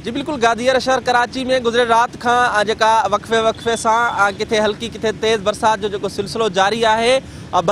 جي بلڪل گاديئر شهر ڪراچي ۾ گذريل رات کان جيڪا وقفي وقفي سان ڪٿي هلڪي ڪٿي تيز برسات جو جيڪو سلسلو جاري آهي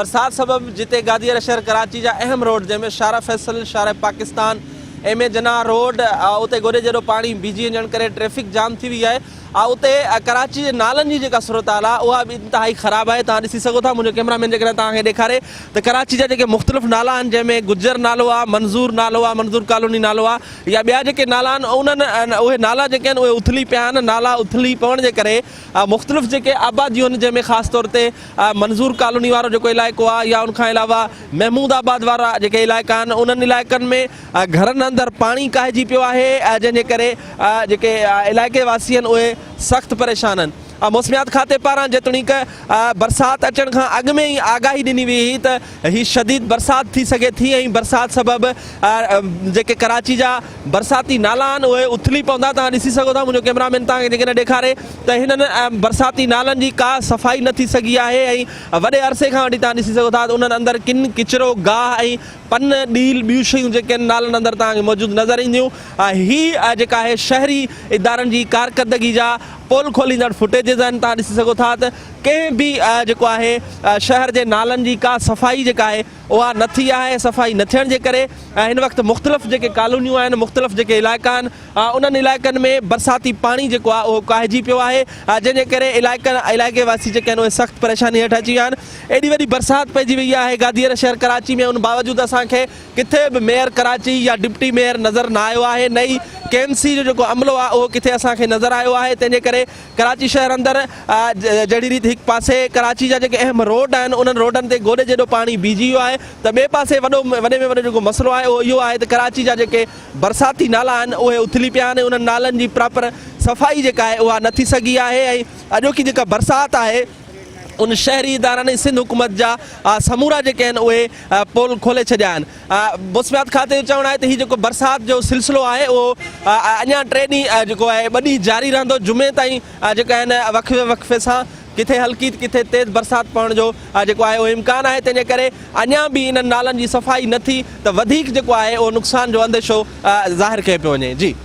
برسات سبب جتي گاديئر شهر ڪراچي جا اهم روڊ جنهن ۾ Sharae Faisal Sharae Pakistan M A Jinnah road اتي گوڏي جيڏو پاڻي بيهجي وڃڻ ڪري ٽريفڪ جام ٿي وئي آهي اتي ڪراچي جي نالن جي جيڪا صورتحال آهي اها به انتهائي خراب آهي توهان ڏسي سگهو ٿا منهنجو ڪيمرا مين جيڪڏهن توهان کي ڏيکاري ته ڪراچي جا جيڪي مختلف نالا آهن جنهن ۾ گجر نالو آهي منظور نالو آهي منظور ڪالوني نالو آهي يا ٻيا جيڪي نالا آهن انهن اهي نالا جيڪي آهن اهي اٿلي پيا آهن نالا اٿلي پوڻ جي ڪري مختلف جيڪي آباديون آهن جنهن ۾ خاص طور تي منظور ڪالوني وارو جيڪو علائقو آهي يا ان کان علاوه محمود آباد وارا جيڪي علائقا آهن انهن علائقن ۾ گهرن اندر پاڻي ڪاهجي پيو آهي جنهن جي ڪري جيڪي علائقي واسي آهن اهي سخت پريشان آهن. موسميات کاتي پاران جيتوڻيڪ برسات اچڻ کان اڳ ۾ ئي آگاهي ڏني وئي هئي ته هي شديد برسات ٿي سگهي ٿي ۽ برسات سبب جيڪي ڪراچي جا برساتي نالا آهن اهي اٿلي پوندا توهان ڏسي سگهو ٿا منهنجو ڪيمرا مين توهان کي جيڪڏهن ڏيکاري ته هنن برساتي نالن جي ڪا صفائي نه ٿي سگهي آهي ۽ وڏي عرصي کان وٺي توهان ڏسي سگهو ٿا ته انهن اندر ڪن ڪچرو گاهه ۽ پن ڏيل ٻيون شيون جيڪي آهن نالن اندر توهان کي موجود نظر اينديون هي جيڪا آهي شهري ادارن جي ڪارڪردگي جا پول کوليندڙ فوٽيجز آهن توهان ڏسي سگهو ٿا ته ڪنهن به جيڪو آهي شهر جي نالن جي ڪا صفائي جيڪا آهي اها نه ٿي آهي صفائي نه ٿيڻ جي ڪري هن وقت مختلف جيڪي ڪالونيون آهن مختلف جيڪي علائقا آهن انهن علائقن ۾ برساتي پاڻي جيڪو آهي اهو ڪاهجي پيو آهي جنهن جي ڪري علائقن علائقي واسي جيڪي آهن اهي سخت پريشاني هيٺ اچي ويا آهن ايڏي وڏي برسات پئجي وئي آهي گاديئر شهر ڪراچي ۾ ان باوجود اسان کي ڪٿي به ميئر ڪراچي يا ڊپٽي ميئر نظر نه آيو آهي نه ئي ڪي ايم سي جو جيڪو عملو آهي اهو ڪٿي اسان کي نظر آيو آهي تنهن جي ڪري ڪراچي شهر اندر جهڙي ريت هڪ پاسي ڪراچي جا جيڪي اهم روڊ آهن انهن روڊن تي گوڏي جيڏو پاڻي بيهجي ويو آهي ته ٻئي پاسي وڏو وڏي ۾ وڏو جيڪو مسئلو آهي اهو اهو آهي ته ڪراچي جا جيڪي برساتي نالا آهن اهي اٿلي پيا آهن ۽ انهن نالن جي پراپر صفائي جيڪا آهي اها نه ٿي سگهي آهي ۽ اڄوڪي جيڪا برسات آهي ان شهري ادارن ۽ سنڌ حڪومت جا سمورا جيڪي آهن اهي پول کولي ڇڏيا آهن. موسميات کاتي جو چوڻ آهي ته هي جيڪو برسات جو سلسلو آهي اهو اڃا ٽي ڏينهن جيڪو آهي ٻه ڏينهن جاري رهندو جمعي تائين جيڪا آهن وقفي وقفي سان ڪٿي هلڪي ته ڪٿي تيز برسات پوڻ جو جيڪو آهي اهو امڪان آهي تنهن جي ڪري اڃا به انهن نالن جي صفائي نه ٿي ته وڌيڪ جيڪو آهي اهو نقصان جو انديشو ظاهر ڪيو پيو وڃي جي.